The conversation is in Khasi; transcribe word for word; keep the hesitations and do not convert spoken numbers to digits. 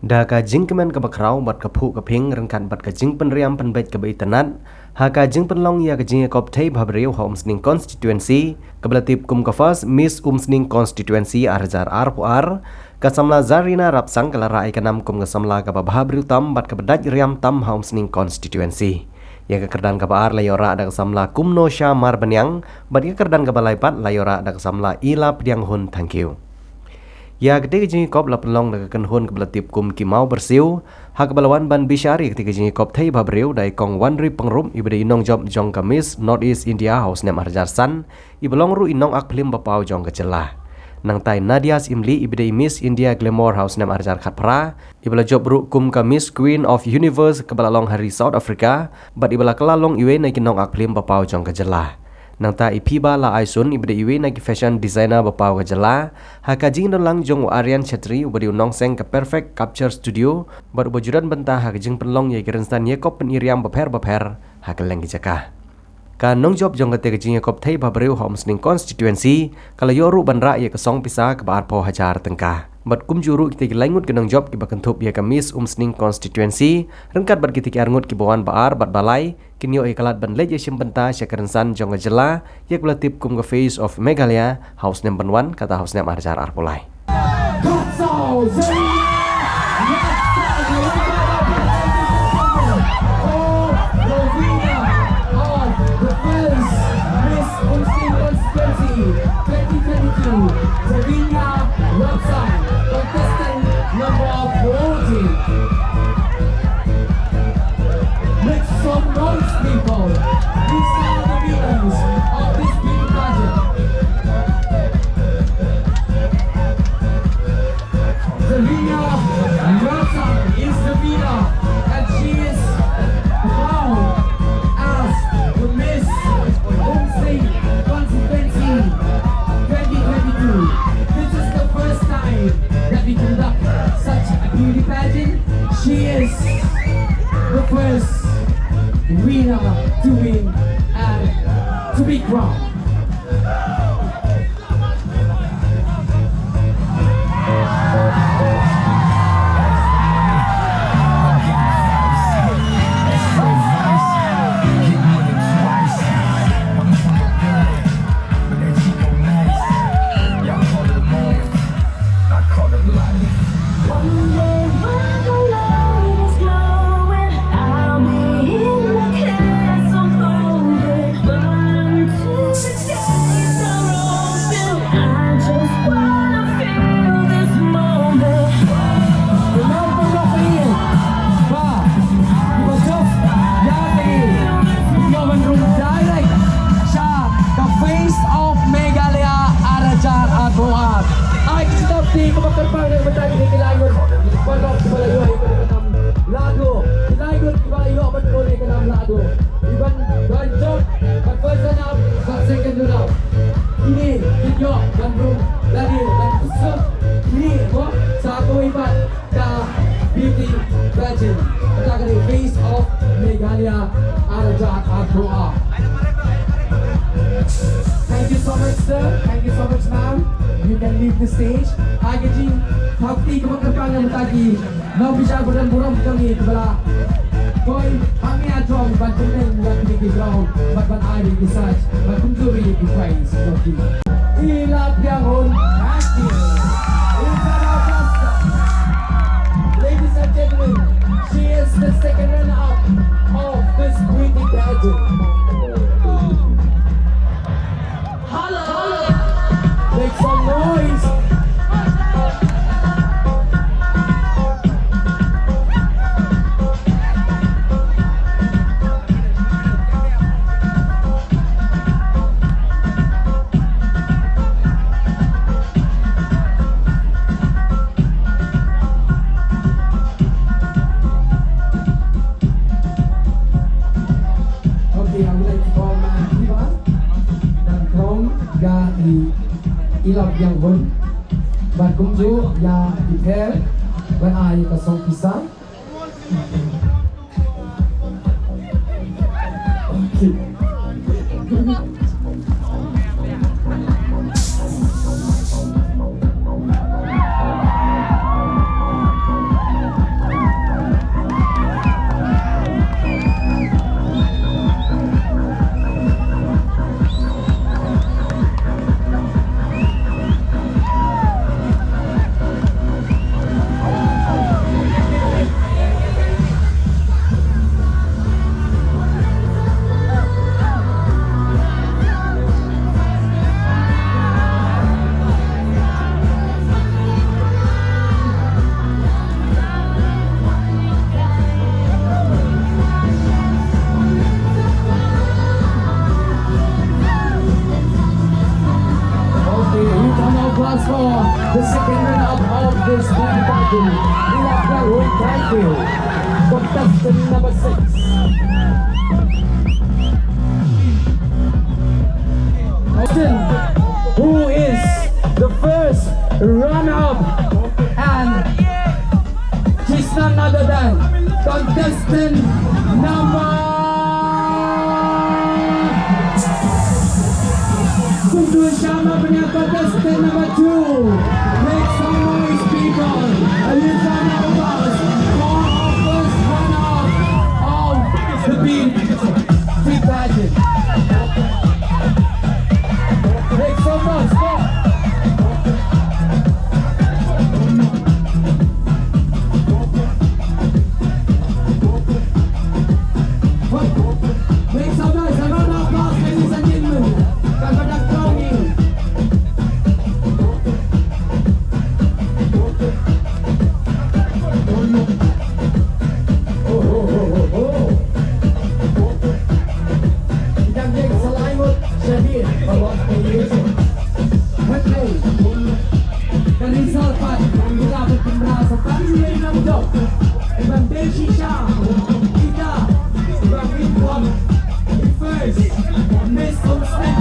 Da ka jingkmen kaba khraw bad ka phuh ka phieng ryngkat bad ka jingpynriam pynbeit kaba itynnad, ha ka jingpynlong ïa ka jingïakop thei bhabriew ha Umsning Constituency, kaba la tip kum ka First Miss Umsning Constituency ar hajar arphew ar, ka samla Zarina Rapsang ka la rah ïa ka nam kum ka samla kaba bhabriew tam bad kaba dait riam tam ha Umsning Constituency. Ïa ka kyrdan kaba ar la ïoh rah da ka samla Kumnosha Marbaniang, bad ïa ka kyrdan kaba lai pat la ïoh rah da ka samla Ila Pdianghun Thangkhiew. Ïa katei ka jingïakop la pynlong da ka kynhun kaba la tip kum ki Mawbyrsiew, ha kaba la wan ban bishar ïa katei ka jingïakop thei bhabriew da i Kong Wanri Pyngrope, iba dei i nongjop jong ka Miss North East India ha u snem ar hajar san, iba long ruh i nongak phlim ba paw jong ka jylla. Nangta i Nadia Syiemlieh, iba dei i Miss India Glamour ha u snem ar hajar khatphra, iba la jop ruh kum ka Miss Queen of Universe kaba la long ha ri South Africa, bad iba la kylla long iwei na ki nongak phlim ba paw jong ka jylla. Nangta i Phiba Laaisun, iba dei iwei na ki fashion designer ba paw ka jylla, ha ka jingdon lang jong u Aryan Chetri, uba dei u nongseng ka Perfect Capture Studio, bad uba ju don bynta ha ka jingpynlong ïa ki rynsan ïakop pynïaid riam bapher bapher ha kylleng ki jaka. Ka nongjop jong katei ka jingïakop thei bhabriew ha Umsning Constituency ka la ïoh ruh ban rah ïa ka song pisa kaba arphew hajar tyngka. Bad kumjuh ruh kitei ki lai ngut ki nongjop kiba kynthup ïa ka Miss Umsning Constituency, ryngkat bad kitei ki ar ngut kiba wan ba ar bad ba lai, kin ïoh ïa ka lad ban leit ïashim bynta sha ka rynsan jong ka jylla, ïa kaba la tip kum ka Face of Meghalaya ha u snem ban wan, kata ha u snem ar hajar arphew lai. Make some noise, people. These are the winners of this beauty pageant. Zarina Rapsang is the winner, and she is crowned as the Miss Umsning Constituency twenty twenty-two. This is the first time that we conduct such a beauty pageant. She is the first winner to win and to be crowned. Direct sha ka Face of Meghalaya ar hajar arphew ar. Ai ka jingtip kaba kyrpang na ka bynta kine ki lai ngut paralok kiba la ïoh ïa ka nam Lahduh. Ki lai ngut kiba la ïoh ban bud ïa ka nam Lahduh. Iban ban jop, ban first runner up, ban second runner up. Kine ki ïoh ban rung lane ban suk kine mo sa kawei pat ka beauty pageant. Kata ka dei Face of Meghalaya ar hajar arphew ar. Thank you so much, sir. Thank you so much, ma'am. You can leave the stage. Ai ka jingkhublei kaba kyrpang na ka bynta ki nongbishar ba don burom jong ngi kiba la poi hangne ha jrong ban pynlong ïa kine ki ground bad ban ai ïa ki sach bad kumjuh ïa ki prize jong ki. Ila Pdianghun, thank you. Inside our cluster. Ladies and gentlemen, she is the second runner-up of this beauty pageant. Hello. Make some noise. Okay, I would like to call my Diva. Dan Krong, ïa i Ila Pdianghun. Bad kumjuh ïa i Pher, ban ai ka song pisa. For the second runner-up of this beauty pageant, Ilapral Wingkaifield, contestant number six. Austin, who is the first runner-up, and she's none other than contestant number Kuntu Sharma punya contestant number two. Make some noise, people. A little round of applause for our first runner-up of the Beat Fit Pageant. Make some noise, come on. Make some noise, a round of applause, ladies and gentlemen. Kaka dak tong ni. Oh, oh, oh, oh, oh. Kita jeng salai ngut, Syabir, bawa ke Yusuf. Hynrei ka result pat ngi la ban pynbna sa tang sien na mudok. Ban dei shisha kita ban win first Miss Home State